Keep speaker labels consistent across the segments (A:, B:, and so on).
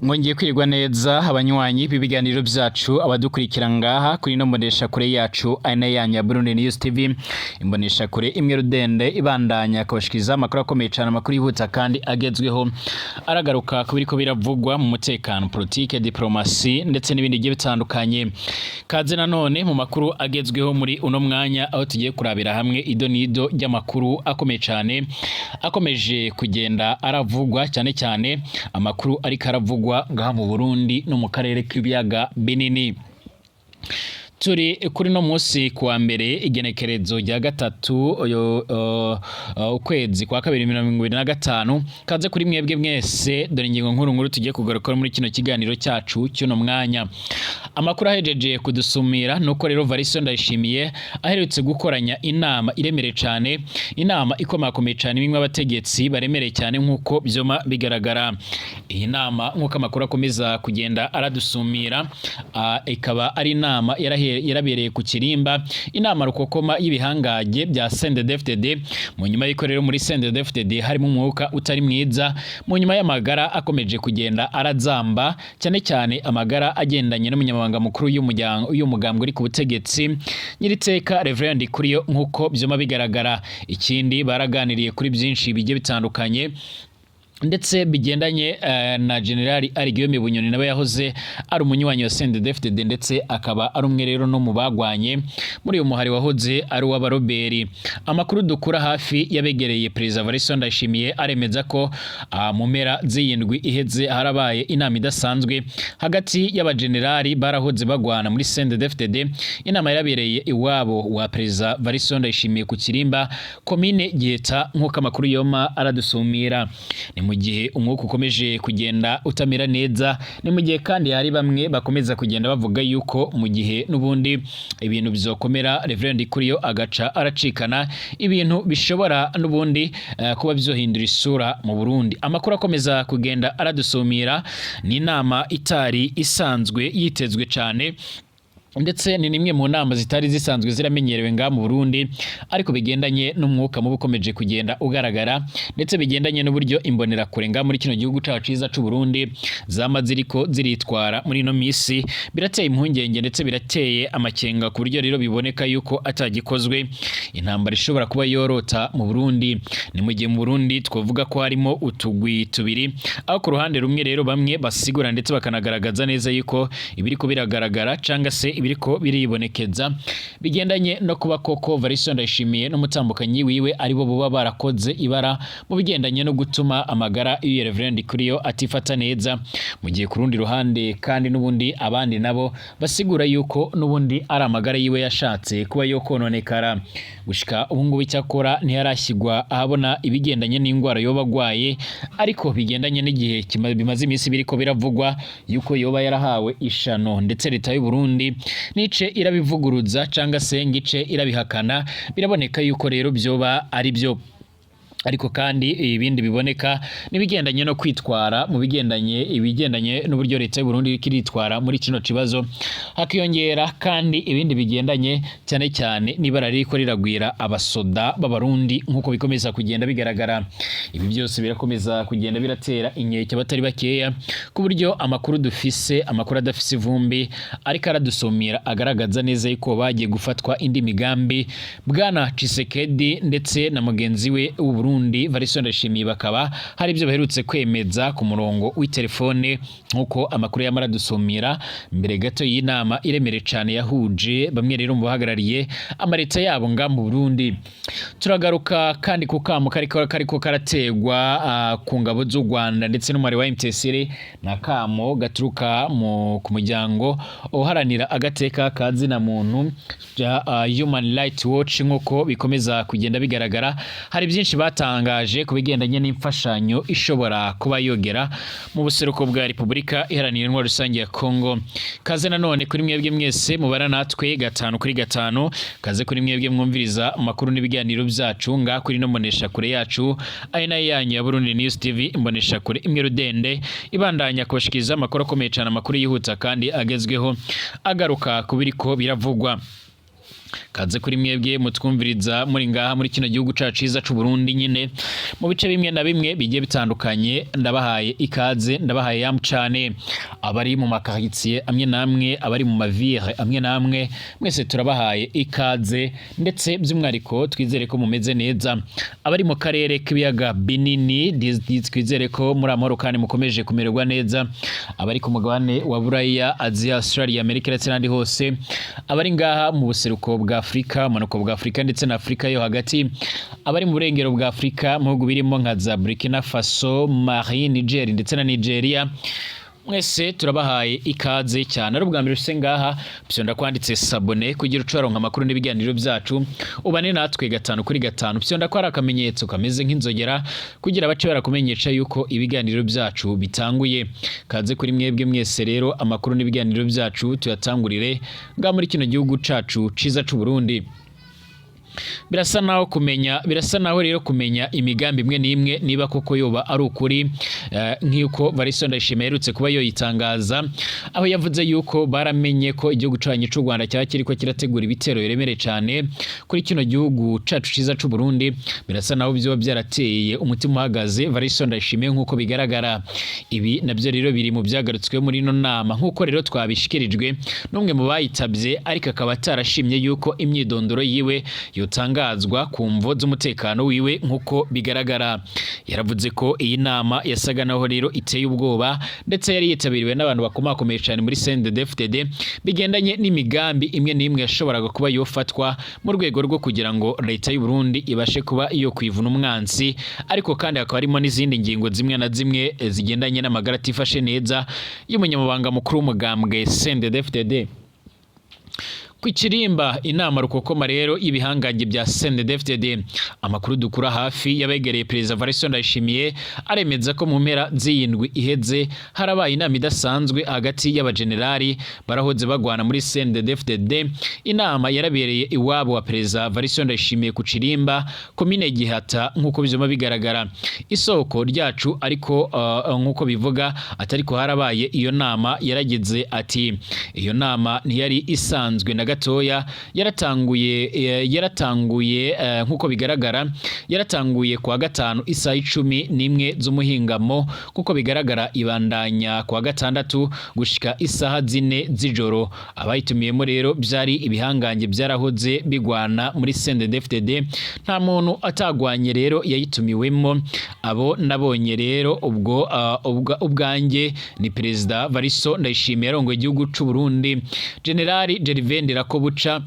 A: Mwongeye kwirirwa neza, abanywanyi b'ibiganiro byacu, abadukurikira ngaha kuri ino mbonesha kure yacu ane yanyu ya Burundi News TV, imbonesha kure imwe rudende ibandanya kubashikiriza amakuru akomeye cyane, amakuru yihuta kandi agezweho, aragaruka ku biriko biravugwa mu mutekano, politike, diplomasi ndetse n'ibindi bigiye bitandukanye. Kaze nanone mu makuru agezweho muri uno mwanya, aho tugiye kurabira hamwe ido n'ido ry'amakuru akomeye cyane akomeje kugenda aravugwa, cyane cyane amakuru ariko aravugwa ngaha mu Burundi no mu karere k'ibiyaga binini. Turi kuri no munsi kuwa mbere, igenekerezo rya 3, ukwezi kwa kabiri, 2025. Kaze kuri mwebwe mwese. Dore ingingo nkuru nkuru tugiye kugaruka muri kino kiganiro cyacu cy'uno mwanya. Amakuru ahejeje kudusumira nuko rero Variso Ndayishimiye aherutse gukoranya inama iremereye cyane, inama ikomakomeye cyane, imwe abategetsi baremereye cyane nk'uko byoma bigaragara. Iyi nama, nk'uko amakuru akomeza kugenda aradusumira, ikaba ari inama yarabereye ku Kirimba, inama rukokoma y'ibihangage bya CNDD-FDD, mu nyuma y'uko rero muri CNDD-FDD harimo umwuka utari mwiza, mu nyuma y'amagara akomeje kugenda arazamba, cyane cyane amagara agendanye n'umunyamabanga mukuru y'umuryango y'umugambwe uri ku butegetsi, Nyiriteka Reverend Kuriyo, nk'uko byoma bigaragara. Ikindi, baraganiriye kuri byinshi bigiye bitandukanye ndetse bigendanye na General Guillaume Bunyoni, nawe yahoze ari umunywanyi wa CNDD-FDD, ndetse akaba ari umwe rero no mu bagwanye muri uyu muhari wahoze ari uw'abaroberi. Amakuru dukura hafi yabegereye Perezida Varisto Ndayishimiye aremeza ko mu mpera z'iyindwi iheze harabaye inama idasanzwe hagati y'abagenerali barahoze bagwana muri CNDD-FDD. Inama yarabereye iwabo wa Perezida Varisto Ndayishimiye ku Kirimba, komine Giheta, nk'uko amakuru yoma aradusumira. Ni mu gihe umwuka ukomeje kugenda utamera neza. Ni mu gihe kandi hari bamwe bakomeza kugenda bavuga yuko mu gihe n'ubundi ibintu bizokomera, Reverend Kuriyo agaca aracikana, ibintu bishobora n'ubundi kuba byohindura isura mu Burundi. Amakuru akomeza kugenda aradusumira, ni inama itari isanzwe yitezwe cyane, ndetse ni nimwe mu nama zitari zisanzwe ziramenyerewe ngaha mu Burundi, ariko bigendanye n'umwuka mubi ukomeje kugenda ugaragara, ndetse bigendanye n'uburyo imbonerakure ngaha muri kino gihugu cacu ciza c'u Burundi zama ziriko ziritwara muri ino misi, birateye impungenge ndetse birateye amakenga, ku buryo rero biboneka yuko atagikozwe intambara ishobora kuba yorota mu Burundi. Ni mu gihe mu Burundi twavuga ko harimo utugwi tubiri, aho ku ruhande rumwe rero bamwe basigura ndetse bakanagaragaza neza yuko ibiriko biragaragara canga se ibiriko biribonekeza bigendanye no kuba koko Varisto Ndayishimiye n'umutambukanyi wiwe aribo boba barakoze ibara mu bigendanye no gutuma amagara y'uyu Reverend Kuriyo atifata neza, mu gihe ku rundi ruhande kandi n'ubundi abandi nabo basigura yuko n'ubundi ari amagara yiwe yashatse kuba yo kononekara. Gushika ubu ngubu icyakora ntiyarashyirwa ahabona ibigendanye n'indwara yoba agwaye, ariko bigendanye n'igihe bimaze iminsi biriko biravugwa yuko yoba yarahawe ishano, ndetse leta y'u Burundi nice irabivuguruza canga se ngice irabihakana, biraboneka yuko rero byoba ari byo. Ariko kandi ibindi biboneka nibigendanye no kwitwara mu bigendanye ibigendanye n'uburyo leta y'u Burundi iriko iritwara muri kino kibazo, hakiyongera kandi ibindi bigendanye cyane cyane n'ibara ririko riragwira abasoda b'Abarundi, nk'uko bikomeza kugenda bigaragara. Ibi byose birakomeza kugenda biratera inkeke abatari bakeya, ku buryo amakuru dufise, amakuru adafise ivumbi ariko aradusumira, agaragaza neza yuko bagiye gufatwa indi migambi. Bwana Tshisekedi ndetse na mugenzi we w'u Burundi Varisto Ndayishimiye bakaba hari ibyo baherutse kwemeza ku murongo w'itelefone, nk'uko amakuru yamara dusumira, mbere gato y'inama iremereye cyane yahuje bamwe rero mu bahagarariye amareta yabo nga mu Burundi. Turagaruka kandi ku kamo kariko karategwa ku ngabo z'u Rwanda ndetse n'umubare wa MTSR, na kamo gaturuka ku muryango uharanira agateka ka zina muntu, Human Rights Watch. Nk'uko bikomeza kugenda bigaragara, hari byinshi batangaje ku bigendanye n'imfashanyo ishobora kuba yogera mu buseruko bwa Repubulika Iharanira Intwaro Rusange ya Congo. Kaze nanone kuri mwebwe mwese mubara natwe gatanu kuri gatanu. Kaze kuri mwebwe mwumviriza amakuru n'ibiganiro byacu ngaha kuri no mbonesha kure yacu ari nayo yanyu ya Burundi News TV, imbonesha kure imwe rudende ibandanya kubashikiriza amakuru akomeye cyane, amakuru yihuta kandi agezweho, agaruka ku biriko biravugwa. Kaze kuri mwebwe mutwumviriza muri ngaha muri kino gihugu cacu ciza c'u Burundi nyine, mu bice bimwe na bimwe bigiye bitandukanye, ndabahaye ikaze, ndabahaye yamu cane. Abari mu makaritsiye amwe namwe, abari mu ma villes amwe namwe, mwese turabahaye ikaze, ndetse by'umwihariko twizere ko mumeze neza. Abari mu karere k'ibiyaga binini, twizere ko muri amahoro kandi mukomeje kumererwa neza. Abari ku mugabane wa Buraya, Aziya, Australia, Amerika ndetse n'ahandi hose, abari ngaha mu buseruko bwa Afurika, ubumanuko bwa Afurika ndetse na Afurika yo hagati, abari mu burengero bwa Afurika, mu bihugu birimo nka za Burkina Faso, Mali, Niger ndetse na Nigeria, mwese turabahaye ikaze cyane. Ari ubwa mbere use ngaha, fyonda kwanditse s'abonner kugira ucaronka amakuru n'ibiganiro byacu, ubane natwe gatanu kuri gatanu. Fyonda ko ari akamenyetso kameze nk'inzogera kugira bace barakumenyesha yuko ibiganiro byacu bitanguye. Kaze kuri mwebwe mwese rero, amakuru n'ibiganiro byacu tuyatangurire ngaha muri kino gihugu cacu ciza c'u Burundi. Birasa naho rero kumenya imigambi imwe n'imwe, niba koko yoba ari ukuri, nk'uko Varisto Ndayishimiye aherutse kuba yoyitangaza, aho yavuze yuko baramenye ko igihugu canyu c'u Rwanda cyaba kiriko kirategura ibitero biremereye cane kuri kino gihugu cacu ciza c'u Burundi. Birasa naho vyoba byarateye umutima uhagaze Varisto Ndayishimiye nk'uko bigaragara. Ibi nabyo rero biri mu byagarutswe muri ino nama, nk'uko rero twabishikirijwe n'umwe mu bayitavye, ariko akaba atarashimye yuko imyidondoro yiwe yotangazwa ku mvo z'umutekano wiwe. Nk'uko bigaragara, yaravuze ko iyi nama yasaga naho rero iteye ubwoba, ndetse yari yitabiriwe n'abantu bakomakomeye cyane muri CNDD-FDD, bigendanye n'imigambi imwe n'imwe yashoboraga kuba yofatwa mu rwego rwo kugira ngo leta y'u Burundi ibashe kuba iyo kwivuna umwansi, ariko kandi hakaba harimo n'izindi ngingo zimwe na zimwe zigendanye n'amagara atifashe neza y'umunyamabanga mukuru w'umugambwe CNDD-FDD. Ku kirimba inama rukokoma rero y'ibihangange bya CNDD-FDD. Amakuru dukura hafi y'abegereye Perezida Varisto Ndayishimiye aremeza ko mu mpera z'iyindwi iheze harabaye inama idasanzwe hagati y'abajenerali barahoze bagwana muri CNDD-FDD. Inama yarabereye iwabo wa Perezida Varisto Ndayishimiye ku Kirimba, komine Gihata, nk'uko bizoma bigaragara isoko ryacu. Ariko nk'uko bivuga atariko harabaye iyo nama, yarageze ati: "Iyo nama ntiyari isanzwe na gatoya." Yaratanguye, nk'uko bigaragara, yaratanguye kuwa gatanu isaha 11 z'umuhingamo, nk'uko bigaragara, ibandanya kuwa gatandatu gushika isaha 4 z'ijoro. Abayitumiyemo rero byari ibihangange byarahoze bigwana muri CNDD-FDD. Nta muntu atagwanye rero yayitumiwemo. Abo nabonye rero ubwo ubwanjye ni Perezida Varisto Ndayishimiye yarongoye igihugu c'u Burundi, General Gervais Ndirakobuca,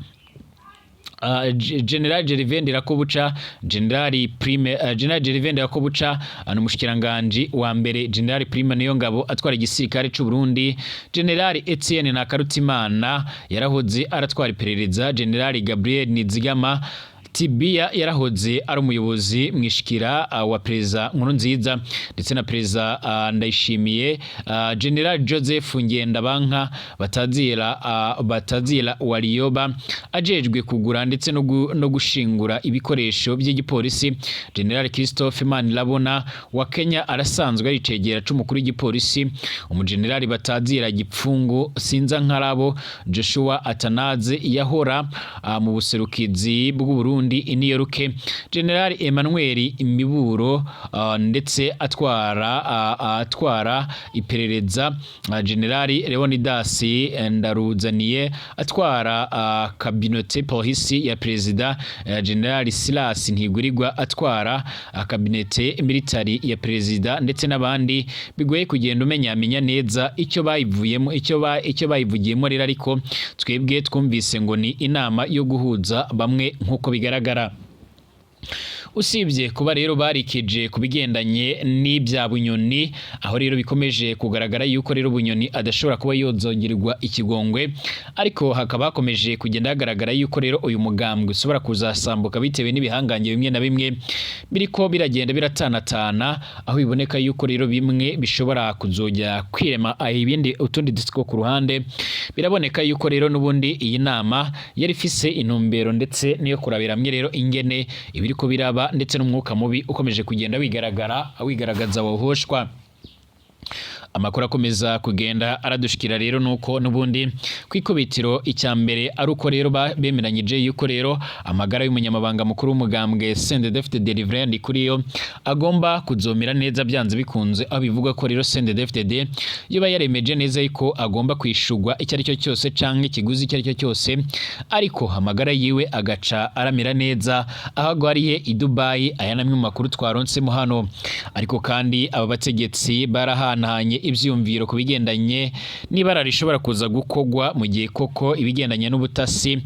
A: General Gervais Ndirakobuca, General Prime, General Gervais Ndirakobuca ni umushikiranganje wa mbere, General Prime Niyongabo atwara igisirikare c'u Burundi, General Etienne Ntakarutimana yarahoze aratwara iperereza, General Gabriel Nizigama Tibia yarahoze ari umuyobozi mwishikira wa Perezida Nkurunziza ndetse na Perezida Ndayishimiye, General Joseph Ngendabanka batazira Warioba ajejwe kugura ndetse no gushingura ibikoresho by'igipolisi, General Christophe Manirabona wa Kenya arasanzwe ari icegera c'umukuru w'igipolisi, umugenerali batazira Gipfungu Sinza Nkarabo Joshua Atanaze yahora mu buserukizi bw'u Burundi i New York, General Emmanuel Imiburo ndetse atwara iperereza, General Leonidas Ndaruzaniye atwara cabinet polisi ya Perezida, General Silas Ntigurirwa atwara cabinet military ya Perezida, ndetse n'abandi bigoye kugenda umenyamenya neza icyo bayivuyemo, icyo bayivugiyemo rero. Ariko twebwe twumvise ngo ni inama yo guhuza bamwe, nk'uko bigaragara. Usibye kuba rero barikije ku bigendanye n'ibya Bunyoni, aho rero bikomeje kugaragara yuko rero Bunyoni adashobora kuba yozongerwa ikigongwe, ariko hakaba hakomeje kugenda hagaragara yuko rero uyu mugambwe ushobora kuzasambuka bitewe n'ibihangange bimwe na bimwe biriko biragenda biratanatana, aho biboneka yuko rero bimwe bishobora kuzojya kwirema ibindi utundi dutsiko ku ruhande. Biraboneka yuko rero n'ubundi iyi nama yari ifise intumbero ndetse niyo kurabira hamwe rero ingene ibiriko biraba, ndetse n'umwuka mubi ukomeje kugenda wigaragaza wohoshwa. Amakuru akomeza kugenda aradushikira rero nuko n'ubundi kwikubitiro icya mbere ari uko rero bemeranyije yuko rero amagara y'umunyamabanga mukuru w'umugambwe CNDD-FDD Reverend Ndikuriyo agomba kuzomera neza byanze bikunze, aho bivuga ko rero CNDD-FDD yoba yaremeje neza yuko agomba kwishurwa icyo ari cyo cyose canke ikiguzi icyo ari cyo cyose, ariko amagara yiwe agaca aramera neza aho agwariye i Dubai. Aya namwe mu makuru twaronsemo hano. Ariko kandi aba bategetsi barahanahanye ivyiyumviro ku bigendanye n'ibara rishobora kuza gukogwa mu gihe koko ibigendanye n'ubutasi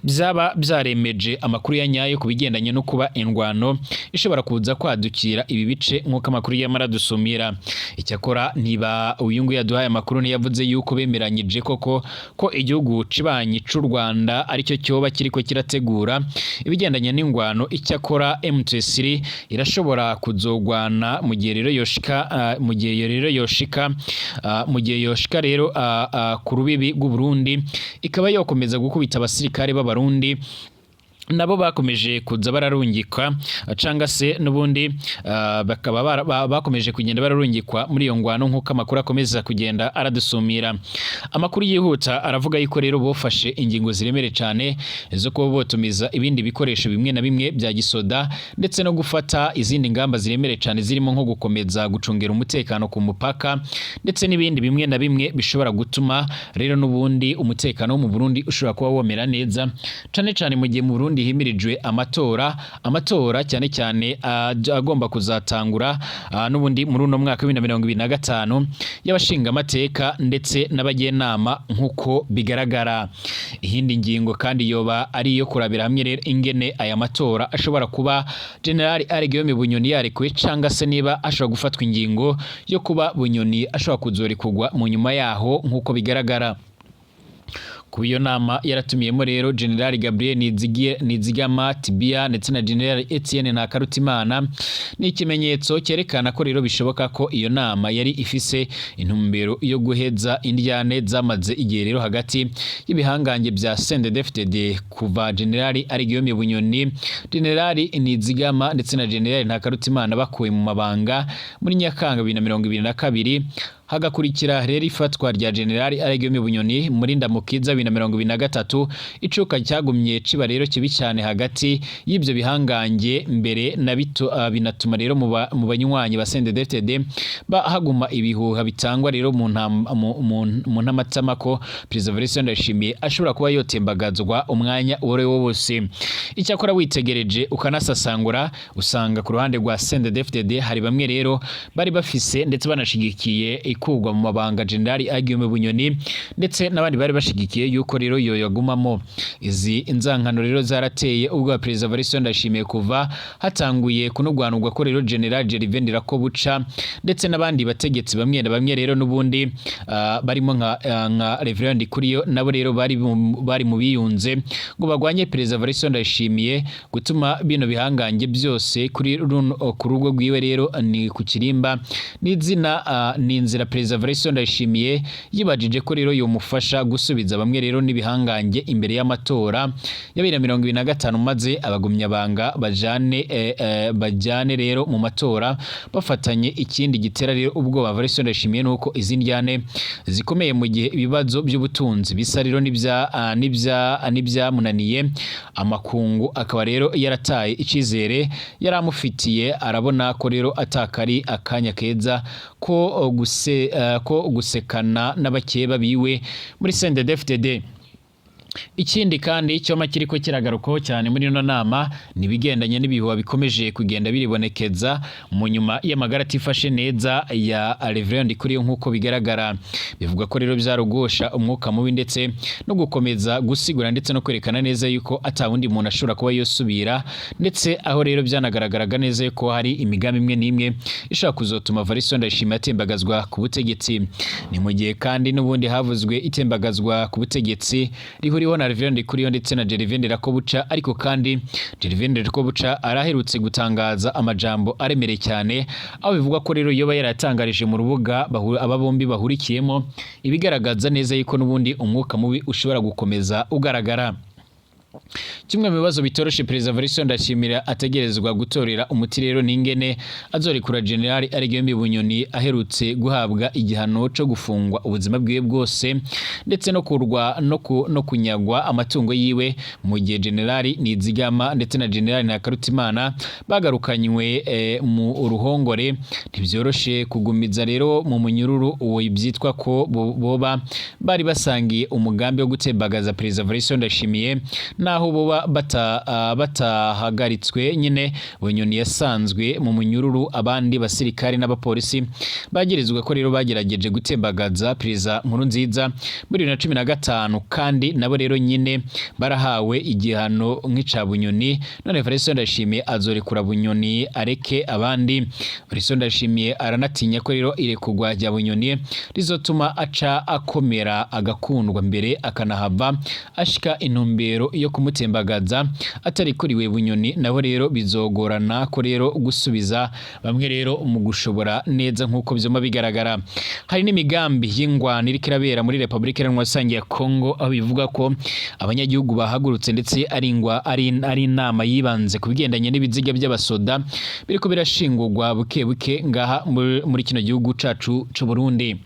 A: byaba byaremeje amakuru ya nyayo ku bigendanye no kuba indwano ishobora kuza kwadukira ibi bice, nk'uko amakuru yamara dusumira. Icyakora ntiba uyu nguyu yaduhaye amakuru ntiyavuze yuko bemeranyije koko ko igihugu cibanyi c'u Rwanda aricyo cyoba kiriko kirategura ibigendanye n'ingwano. Icyakora M23 irashobora kuzogwana mu gihe rero yoshika mu gihe rero yoshika mu gihe yoshika rero ku rubibi rw'u Burundi, ikaba yokomeza gukubita abasirikare b'Abarundi nabo bakomeje kuza bararungikwa, canga se n'ubundi bakaba bakomeje kugenda bararungikwa muri iyo ngwano, nk'uko amakuru akomeza kugenda aradusumira. Amakuru yihuta aravuga yuko rero bofashe ingingo ziremere cyane zo kuba botumiza ibindi bikoresho bimwe na bimwe bya gisoda, ndetse no gufata izindi ngamba ziremere cyane zirimo nko gukomeza gucungera umutekano ku mupaka, ndetse n'ibindi bimwe na bimwe bishobora gutuma rero n'ubundi umutekano wo mu Burundi ushobora kuba womera neza, cane cane mu gihe mu Burundi himirijwe amatora cyane cyane agomba kuzatangura n'ubundi muri uno mwaka wa 2025 y'abashingamateka ndetse n'abagenama, nk'uko bigaragara. Iyindi ngingo kandi yoba ari iyo kurabira hamwe rero ingene aya matora ashobora kuba General Guillaume Bunyoni yarekuwe, canga se niba ashobora gufatwa ingingo yo kuba Bunyoni ashobora kuzorekurwa mu nyuma yaho, nk'uko bigaragara. Kuba iyo nama yaratumiyemo rero General Gabriel Nizigama Tibia ndetse na General Etienne Ntakarutimana ni ikimenyetso cyerekana ko rero bishoboka ko iyo nama yari ifise intumbero yo guheza indyane zamaze igihe rero hagati y'ibihangange bya CNDD-FDD, kuva General Guillaume Bunyoni, General Nizigama ndetse na General Ntakarutimana bakuwe mu mabanga muri Nyakanga 2022, hagakurikira rero ifatwa rya General Guillaume Bunyoni muri Ndamukiza 2023. Icuka cyagumye ciba rero kibi cyane hagati y'ibyo bihangange mbere na bito, binatuma rero mu banywanyi ba CNDD-FDD haguma ibihuha bitangwa rero mu ntamatama ko Perezida Evariste Ndayishimiye ashobora kuba yotembagazwa umwanya uwo ari wo wose. Icyakora witegereje ukanasasangura, usanga ku ruhande rwa CNDD-FDD hari bamwe rero bari bafise ndetse banashigikiye ikurwa mu mabanga General Guillaume Bunyoni, ndetse n'abandi bari bashigikiye yuko rero yo yagumamo. Izi inzankano rero zarateye ubwo Perezida Evariste Ndayishimiye kuva hatanguye kunugwanugwa ko rero General Gervais Ndirakobuca ndetse n'abandi bategetsi bamwe na bamwe rero n'ubundi barimo nka Reverend Ndikuriyo, nabo rero bari mu biyunze ngo bagwanye Perezida Evariste Ndayishimiye, gutuma bino bihangange byose kuri runo ku rugo rwiwe rero ni ku kirimba n'izina ni inzira Perezida Evariste Ndayishimiye yibajije ko rero yomufasha gusubiza bamwe rero n'ibihangange imbere y'amatora ya 2025, maze abagumyabanga bajane rero mu matora bafatanye. Ikindi gitera rero ubwoba Evariste Ndayishimiye nuko izi ndyane zikomeye mu gihe ibibazo by'ubutunzi bisa rero n'ibyamunaniye, amakungu akaba rero yarataye icizere yaramufitiye. Arabona ko rero atakari akanya keza ko gusekana n'abakeba biwe muri CNDD-FDD. Ikindi kandi icyoma kiriko kiragarukaho cyane muri ino nama ni ibigendanye n'ibihuha bikomeje kugenda biribonekeza mu nyuma y'amagara atifashe neza ya Reverend Ndikuriyo, nk'uko bigaragara. Bivuga ko rero byarugosha umwuka mubi ndetse no gukomeza gusigura ndetse no kwerekana neza yuko ata wundi muntu ashobora kuba yosubira, ndetse aho rero byanagaragaraga neza yuko hari imigambi imwe n'imwe ishobora kuzotuma Evariste Ndayishimiye atembagazwa ku butegetsi. Ni mu gihe kandi n'ubundi havuzwe itembagazwa ku butegetsi rihuriweho na Reverend Ndikuriyo ndetse na Gervais Ndirakobuca. Ariko kandi Gervais Ndirakobuca araherutse gutangaza amajambo aremereye cyane, aho bivugwa ko rero yoba yaratangarije mu rubuga aba bombi bahurikiyemo, ibigaragaza neza yuko n'ubundi umwuka mubi ushobora gukomeza ugaragara. Kimwe mu bibazo bitoroshe Perezida Evariste Ndayishimiye ategerezwa gutorera umuti rero n'ingene azorekura General Alain Bunyoni aherutse guhabwa igihano co gufungwa ubuzima bwiwe bwose, ndetse no kurwa no kunyagwa amatungo yiwe, mu gihe General Nizigama ndetse na General Ntakarutimana bagarukanywe mu ruhongore. Ntivyoroshe kugumiza rero mu munyururu uwo byitwa ko boba bari basangiye umugambi wo gutembagaza Perezida Evariste Ndayishimiye, naho boba batahagaritswe nyine. Bunyoni yasanzwe mu munyururu abandi basirikare n'abapolisi bagirizwa ko rero bagerageje gutembagaza Perezida Nkurunziza muri 2015, kandi nabo rero nyine barahawe igihano nk'ica Bunyoni. None Evariste Ndayishimiye azorekura Bunyoni areke abandi? Evariste Ndayishimiye aranatinya ko rero irekurwa rya Bunyoni rizotuma aca akomera, agakundwa, mbere akanahava ashika intumbero yo kumutembagaza atarikuriwe Bunyoni. Naho rero bizogorana ko rero gusubiza bamwe rero mu gushobora neza nk'uko vyoma bigaragara. Hari n'imigambi y'ingwano iriko irabera muri Republika Iharanira Rusange ya Congo, aho bivuga ko abanyagihugu bahagurutse, ndetse ari inama yibanze ku bigendanye n'ibiziga by'abasoda biriko birashingurwa buke buke ngaha muri kino gihugu cacu c'u Burundi.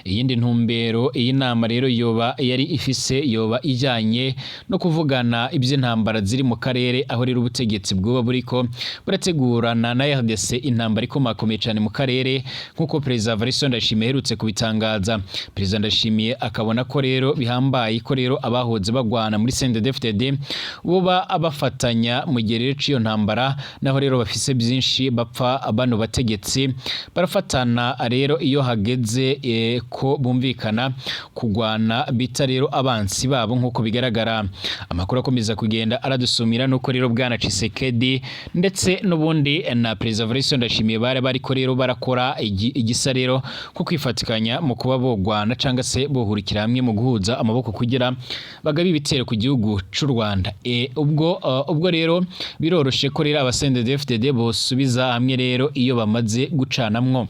A: Iyindi ntumbero iyi nama rero yoba yari ifise yoba ijyanye no kuvugana iby'intambara ziri mu karere, aho rero ubutegetsi bwoba buriko burategurana na RDC intambara ikomakomeye cyane mu karere, nk'uko Perezida Evariste Ndayishimiye aherutse kubitangaza. Perezida Ndayishimiye akabona ko rero bihambaye ko rero abahoze bagwana muri CNDD-FDD boba abafatanya mu gihe rero c'iyo ntambara, naho rero bafise byinshi bapfa. Bano bategetsi barafatana rero iyo hageze ko bumvikana kugwana bita rero abansi babo, nk'uko bigaragara. Amakuru akomeza kugenda aradusumira nuko rero bwana Tshisekedi ndetse n'ubundi na Perezida Evariste Ndayishimiye bari bariko rero barakora igisa rero ko kwifatikanya mu kuba bogwana cyangwa se bohurikira hamwe mu guhuza amaboko kugira bagabe ibitero ku gihugu c'u Rwanda. Ubwo rero biroroshe ko rero aba CNDD-FDD bosubiza hamwe rero iyo bamaze gucanamwo.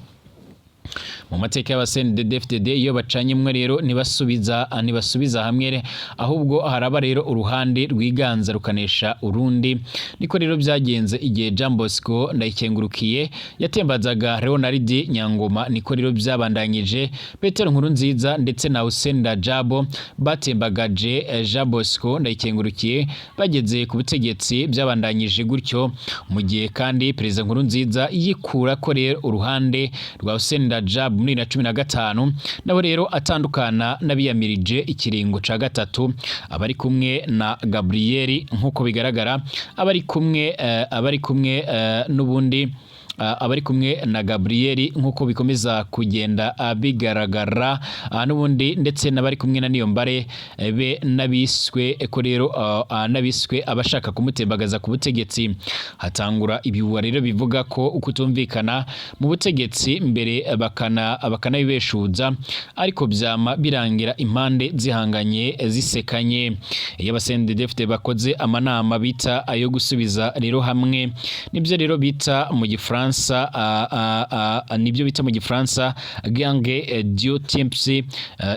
A: Mu mateka y'aba CNDD-FDD, iyo bacanyemwo rero ntibasubiza hamwe, ahubwo haraba rero uruhande rwiganza rukanesha urundi. Niko rero byagenze igihe Jean Bosco Ndayikengurukiye yatembazaga Leonard Nyangoma, niko rero byabandanyije Petero Nkurunziza ndetse na Hussein Rajabo batembagaje Jean Bosco Ndayikengurukiye bageze ku butegetsi, byabandanyije gutyo. Mu gihe kandi Perezida Nkurunziza yikura ko rero uruhande rwa Hussein Rajab muri 2015, nabo rero atandukana n'abiyamirije ikiringo ca gatatu, abari kumwe na Gabriel, nk'uko bigaragara abari kumwe n'ubundi abari kumwe na Gabriel, nk'uko bikomeza kugenda bigaragara, n'ubundi ndetse n'abari kumwe na Niyombare be n'abiswe ko rero n'abiswe abashaka kumutembagaza ku butegetsi. Hatangura ibihuha rero bivuga ko ukutumvikana mu butegetsi, mbere bakanabibeshuza, ariko byama birangira impande zihanganye zisekanye. Iyo aba CNDD-FDD bakoze amanama bita ayo gusubiza rero hamwe, nibyo rero bita mu Gifaransa gagner du temps.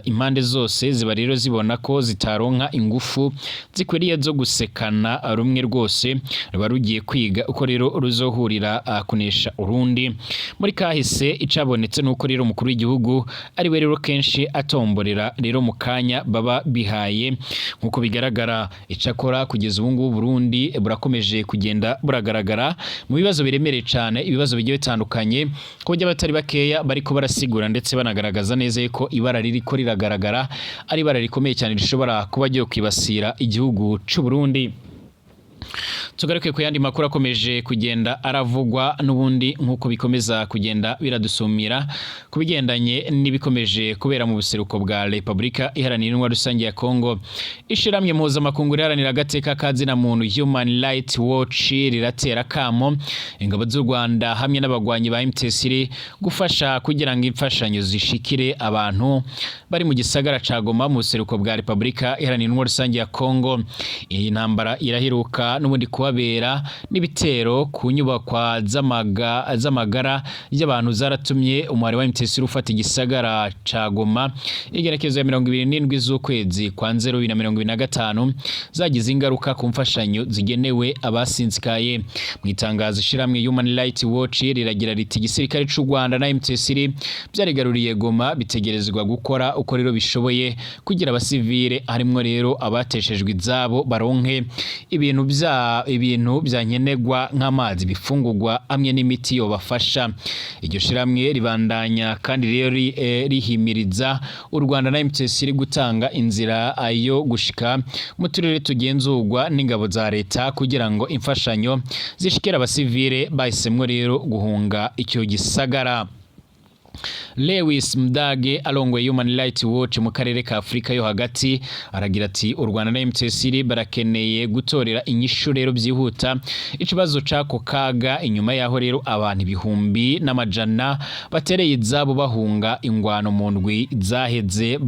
A: Impande zose ziba rero zibona ko zitaronka ingufu zikwiriye zo gusekana rumwe rwose ruba rugiye kwiga uko rero ruzohurira kunesha urundi. Muri kahise icabonetse nuko rero umukuru w'igihugu ari we rero kenshi atomborera rero mu kanya baba bihaye, nkuko bigaragara. Icakora kugeza ubu ngubu Burundi burakomeje kugenda buragaragara mu bibazo biremereye cyane, ibibazo bigiye bitandukanye, ku buryo abatari bakeya bariko barasigura ndetse banagaragaza neza yuko ibara ririko riragaragara ari ibara rikomeye cyane rishobora kuba ryo kwibasira igihugu c'u Burundi. Tugaruke ku yandi makuru akomeje kugenda aravugwa n'ubundi, nk'uko bikomeza kugenda biradusumira ku bigendanye n'ibikomeje kubera mu buseruko bwa Repubulika Iharanira Intwaro Rusange ya Kongo. Ishiramwe mpuzamakungu riharanira agateka ka zina muntu, Human Rights Watch, riratera kamo ingabo z'u Rwanda hamwe n'abagwanyi ba M23 gufasha kugira ngo imfashanyo zishikire abantu bari mu gisagara ca Goma mu buseruko bwa Repubulika Iharanira Intwaro Rusange ya Kongo. Iyi ntambara iraheruka n'ubundi kuhabera n'ibitero ku nyubakwa z'amagara y'abantu zaratumye umuhari wa M23 ufata igisagara ca Goma igerekezo ya 27 z'ukwezi kwa 2025, zagize ingaruka ku mfashanyo zigenewe abasinzikaye. Mu itangazo, ishiramwe Human Rights Watch riragira riti: "Igisirikare c'u Rwanda na M23 byarigaruriye Goma bitegerezwa gukora uko rero bishoboye kugira abasivile, harimwo rero abateshejwe izabo, baronke ibintu byankenerwa nk'amazi, bifungurwa hamwe n'imiti yobafasha." Iryo shiramwe ribandanya kandi rero rihimiriza u Rwanda na M23 gutanga inzira yo gushika mu turere tugenzurwa n'ingabo za leta kugira ngo imfashanyo zishikira abasivile bahisemwo rero guhunga icyo gisagara. Lewis Mdage, arongoye Human Rights Watch mu karere ka Afrika yo hagati, aragira ati: "U Rwanda na M23 barakeneye gutorera inyishu rero byihuta ikibazo c'ako kaga, inyuma yaho rero abantu ibihumbi n'amajana batereye izabo bahunga ingwano mu ndwi zaheze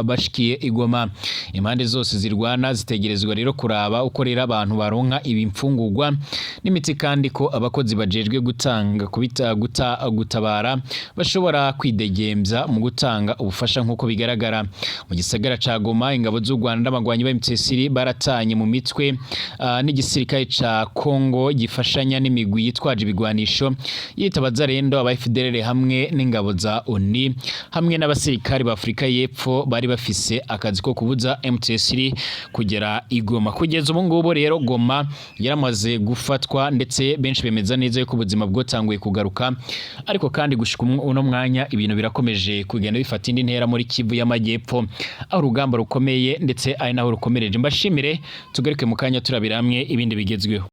A: bashikiye igoma. Impande zose zirwana zitegerezwa rero kuraba uko rero abantu baronka ibimfungurwa n'imiti, kandi ko abakozi bajejwe gutanga kubita guta gutabara bashobora kwidegembya mu gutanga ubufasha." Nk'uko bigaragara, mu gisagara ca Goma, ingabo z'u Rwanda n'abagwanyi ba M23 baratanye mu mitwe n'igisirikare ca Congo gifashanya n'imigwi yitwaje ibigwanisho yitabaza rendo, aba FDLR hamwe n'ingabo za ONU hamwe n'abasirikare ba Afrika y'Epfo bari bafise akazi ko kubuza M23 kugera i Goma. Kugeza ubu ngubu rero Goma yaramaze gufatwa, ndetse benshi bemeza neza yuko ubuzima bwotanguye kugaruka, ariko kandi gushika uno mwanya ibintu birakomeje kugenda bifata indi ntera muri Kivu y'Amajyepfo, aho urugamba rukomeye ndetse ari naho rukomereje. Mbashimire, tugaruke mu kanya turabira hamwe ibindi bigezweho.